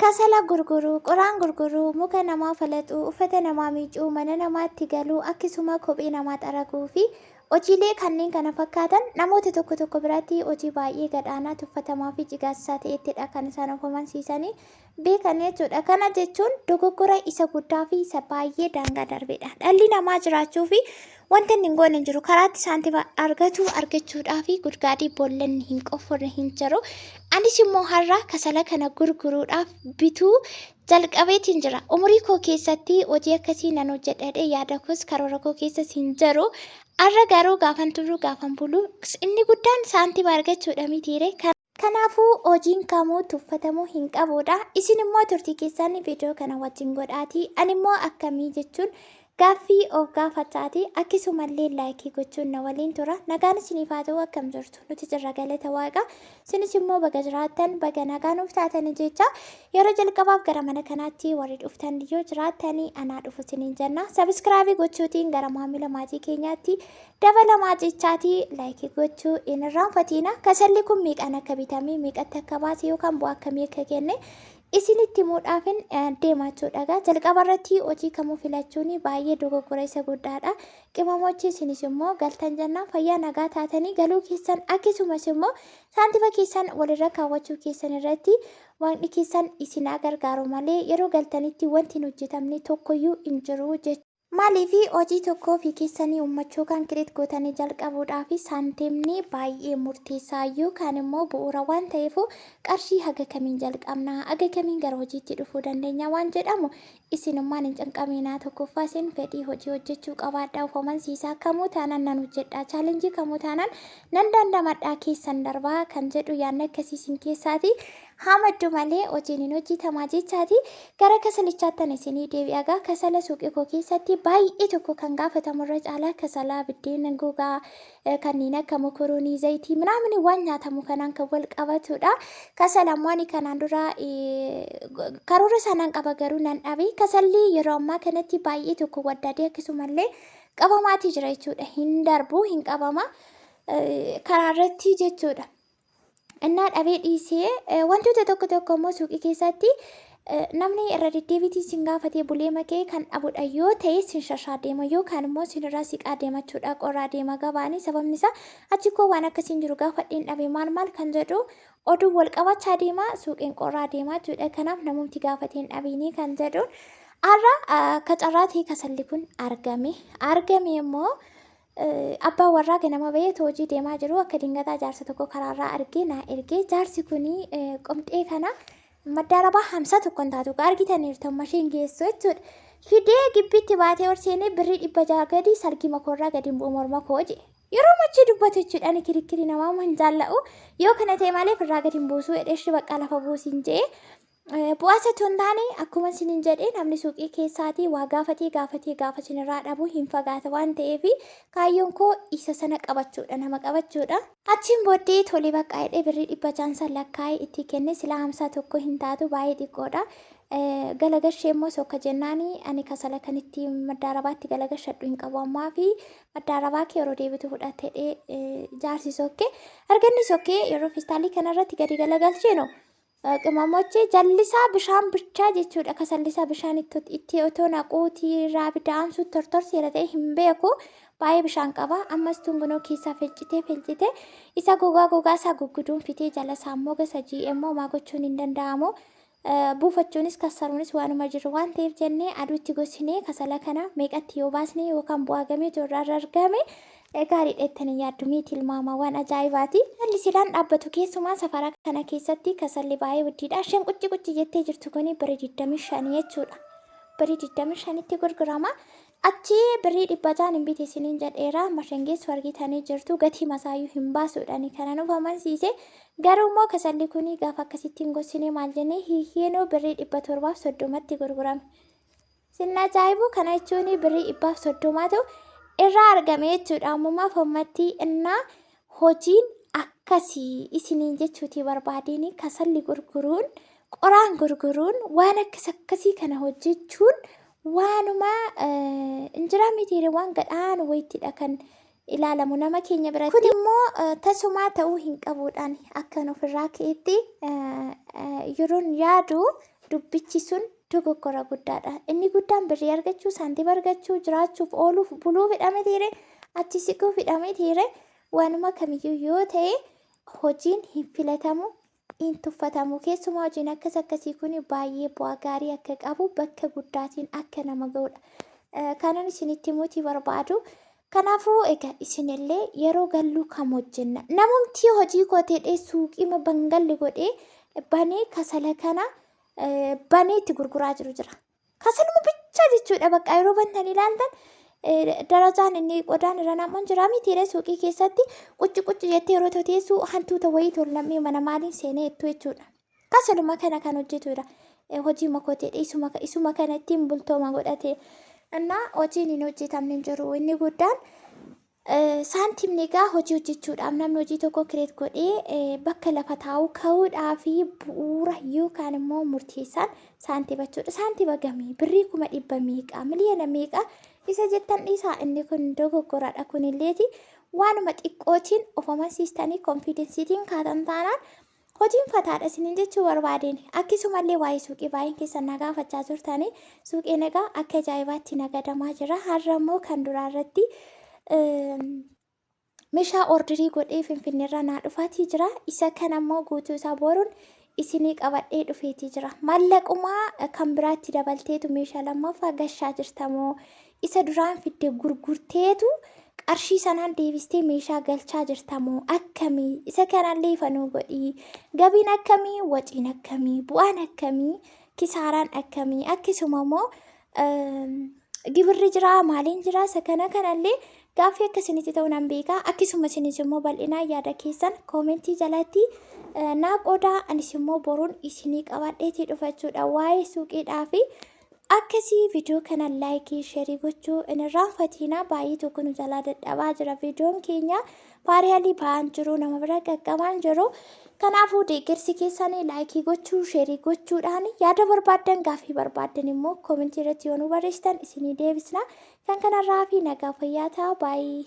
Kasala gurguruu, qoraan gurguruu, muka namaa falaxuu, uffata namaa miicuu, mana namaatti galuu, akkasuma kophee namaa xaraguu fi hojiilee kanneen kana fakkaatan namoota tokko tokko biratti hojii baay'ee gadhaanaa tuffatamaa fi cigaasisaa ta'ettidha kan isaan of amansiisanii beekan jechuudha. Kana jechuun dogoggora isa guddaa fi isa baay'ee daangaa darbedha. Dhalli namaa jiraachuu fi wanta inni hin goone hin jiru. Karaatti saantima argatu argachuudhaa fi gudgaadii boollanni hin qofforre hin jiru. Anis immoo har'a kasala kana gurguruudhaaf bituu jalqabeetiin jira. Umurii koo keessatti hojii akkasii nan hojjedha jedhee yaada koos karoora koo keessas hin jiru. Har'a garuu gaafan turu gaafan bulu inni guddaan saantima argachuudha mitiire. Kanaafuu hojiin kamuu tuffatamuu hin qabuudha. Isin immoo turtii keessan viidiyoo kana wajjin godhaatii. Ani immoo akkamii jechuun gaaffii of gaafachaati. Akkasumallee laayikii gochuun na waliin tura. Nagaan isiniif haa ta'u akkam jirtu? Nuti jirra galata waaqa. Isinis immoo baga jiraattan baga nagaa nuuf taatanii jecha yeroo jalqabaaf gara mana kanaatti warri dhuftan yoo jiraattanii anaa dhufu isiniin jenna. Sabiskiraabii gochuutiin gara maamila maatii keenyaatti Dabalamaa jechaatii like gochuu hin irraanfatiina. Kasalli kun meeqaan akka bitame, meeqatti akka baase yookaan bu'aa akkamii akka kenne isinitti himuudhaafin deema jechuudha. Egaa jalqaba irratti hojii kamuu filachuun baay'ee dogoggora isa guddaadha. Qimamochi isinis immoo galtan jennaan fayyaa nagaa taatanii galuu keessan akkasumas immoo saantima keessan walirra kaawwachuu keessan irratti waaqni keessan isin haa gargaaru malee yeroo galtanitti wanti hin hojjetamne tokkoyyuu hin jiru jechuudha. Maaliif hojii tokko ofii keessanii uummachuu kan create gootanii jalqabuudhaaf saantimni baay'ee murteessaa yookaan immoo bu'uura waan ta'eef qarshii haga kamiin jalqabna haga kamiin gara hojiitti dhufuu dandeenya waan jedhamu isinummaan hin cinqaminaa tokkoffaa isin fedhii hojii hojjechuu qabaadhaa of amansiisaa kamuu taanaan nan hojjedha chaalenjii kamuu taanaan nan dandamadhaa keessan darbaa kan jedhu yaadni akkasii isin keessaati Haa maddu malee hojiin hin hojjetamaa jechaati. Gara kasalichaattan isinii deebi'a gaa kasala suuqii koo keessatti baay'ee tokko kan gaafatamu irra caalaa kasala biddeen gogaa kanneen akka mokoroonii zayitii minaamini waan nyaatamu kanaan kan wal qabatudha. Kasala ammoo ani kanaan dura karoora sanaan qaba garuu nan dhabe. Kasalli yeroo ammaa kanatti baay'ee tokko waddaadee akkasumallee qabamaatii jira jechuudha. Hin darbu hin qabama karaa irratti jechuudha. Innaa dhabee dhiisee wantoota tokko tokko immoo suuqii keessatti namni irra deddeebiitii sin gaafatee bulee makee kan dhabudha yoo ta'e sin shashaa deema yookaan immoo sin irraa siqaa deemachuudha qorraa deema gabaanii sababni isaa achi koo waan akkasiin jiru gaafadheen dhabe maal maal kan jedhu oduu wal qabachaa deema suuqiin qorraa deemaa jechuudha kanaaf namumti gaafateen dhabiinii kan jedhuun har'a akka carraa ta'e kasalli kun argame argame immoo Abbaan warraa ganama bahee otoo hojii deemaa jiruu akka dingataa jaarsa tokko karaarraa argee naa ergee jaarsi kun qomxee kana maddaarabaa hamsaa tokko hin taatu argitaniirtu amma isheen geessu jechuudha. Fidee gibbiitti baatee ol seenee birrii 600 gadi salgii makoorraa gadi hin bu'u morma koo jedhe. Yeroo machii dubbatu jechuudha ani kirikkirii namaa hin jaalla'u yoo kana ta'e malee firraa gadi hin buusuu jedhee ishee baqqaa lafa buusiin jedhee Bu'aa isa otoo hin taane akkuma isinin jedhe namni suuqii keessaatii waa gaafatee gaafatee gaafa isinirraa dhabu hin fagaata waan ta'eef kaayyoon koo isa sana qabachuudha nama qabachuudha. Achiin booddee tolee baqqaa jedhee birrii 600 san lakkaa'ee itti kenne silaa 51 hin taatu baay'ee xiqqoodha. Galagashee immoo sokka jennaani ani kasala kan itti maddaarabaatti galagashadhu hin qabu ammaa fi maddaarabaa kee yeroo deebitu fudhatte jedhee jaarsi sokke. Arganni sokkee yeroo feestaalii kanarratti gadi galagalcheenu Qimamoche jallisaa bishaan bichaa jechuudha. Kasallisaa bishaan itti otoo naquutii irraa abidda aansuu tortorseera ta'e hin beeku. Baay'ee bishaan qaba. Ammas tungunoo keessaa filcitee filcitee isa gogaa gogaa isaa gugguduun fitee jala isaa immoo gasa ji'e immoo maa gochuun hin danda'amu. Buufachuunis kassaruunis waanuma jiru waan ta'eef jennee aduutti gosinee kasala kana meeqatti yoo baasne yookaan bu'aa gameetu irraa argame Gaariidha jettanii yaaddu mee tilmaama waan ajaa'ibaati. Kasalli silaan dhaabbatu keessumaa safara kana keessatti kasalli baay'ee guddiidha. Isheen qucci qucci jettee jirtu kuni birrii 25 jechuudha. Birrii 25tti gurgurama. Achi birrii 600 hin bite isiniin jedheera. Amma isheen geessu argitanii jirtu. Gatii masaayyuu hin baasuudhaani kana nuuf amansiise. Garuu immoo kasalli kuni gaafa akkasitti hin gosinee maal jennee hiihiinuu birrii 730tti gurgurame. Sin ajaa'ibu kana jechuun birrii 130tu irraa argame jechuudha. Ammumaaf ammatti innaa hojiin akkasii isiniin jechuutii barbaadeen kasalli gurguruun qoraan gurguruun waan akkas akkasii kana hojjechuun waanuma injiraa mitiire waan gadhaan wayittidha kan ilaalamu nama keenya biratti. Kun immoo tasumaa ta'uu hin qabuudhaan akkan ofirraa ka'etti yeroon yaadu Dubbichi sun dogoggora guddaadha. Inni guddaan birrii argachuu, saantima argachuu, jiraachuuf, ooluuf, buluuf hidhame tiire, achi siquuf hidhame tiire, waanuma kamiyyuu yoo ta'e hojiin hin filatamu, hin tuffatamu. Keessumaa hojiin akkas akkasii kun baay'ee bu'aa gaarii akka qabu, bakka guddaatiin akka nama ga'udha. Kanan isinitti himuutii barbaadu. Kanaafuu egaa isinillee yeroo galluu kam hojjenna? Namumti hojii kootee suuqii bangalli godhee banee kasala kana banee itti gurguraa jiru jira. Kasaluma bichaa jechuudha, bakka yeroo bantan ilaaltan darajaan inni qodaan irra namuun jira mitiire, suuqii keessatti qucci qucci jettee yeroo teessu hantuuta wayii tollamee mana maaliin seenee jettu jechuudha. Kasaluma kana kan hojjetudha. Hojii makootee isuma kana ittiin bultooma godhate. Innaa hojiin hin hojjetamne hin jiru. Inni guddaan saantimni egaa hojii hojjechuudhaaf, namni hojii tokko create godhee bakka lafa taa'u ka'uudhaa fi bu'uura yookaan immoo murteessaan saantima jechuudha. Saantima gamii birrii 100,000 meeqa, miliyoona meeqa isa jettan dhiisaa, inni kun dogoggoradha. Kunilleeti waanuma xiqqootiin of amansiistanii confidenceiitiin kaatan taanaan hojiin fataadha isiniin jechuu barbaadeen. Akkasumallee waa'ee suuqii baay'een keessan na gaafachaa turtanii, suuqiin egaa akka ajaa'ibaatti nagadamaa jira. Har'a immoo kan duraa irratti meeshaa orderii godhee Finfinneerraa naa dhufaatii jira. Isa kana immoo guutuu isaa boruun isinii qabadhee dhufeetii jira. Mallaqumaa kan biraatti dabalteetu meeshaa lammaffaa gashaa jirtamoo, isa duraan fidde gurgurteetu qarshii sanaan deebistee meeshaa galchaa jirtamoo akkamii? Isa kanallee ifa nuu godhii. Gabiin akkamii, waciin akkamii, bu'aan akkamii, kisaaraan akkamii, akkasuma immoo gibirri jira, maaliin jira? Isa kana kanallee gaaffii akkasinitti ta'uu nan beekaa. Akkasuma isinis immoo bal'inaan yaada keessan commentii jalatti naa qoodaa, anis immoo boruun isinii qabadheetii dhufachuudha waa'ee suuqiidhaa fi akkasii. Viidiyoo kana likeii, shareii gochuu hin irraanfatinaa. Baay'ee tokko nu jalaa dadhabaa jira, viidiyoon keenya viralii ba'aan jiru, nama bira qaqqabaan jiru. Kanaafuu deeggarsi keessanii likeii gochuu, shareii gochuudhaan, yaada barbaaddan, gaaffii barbaaddan immoo commentii irratti yoo nu barreessitan isinii deebisna. Kan kanarraa fi nagaa fayyaa ta'a, baay'ee.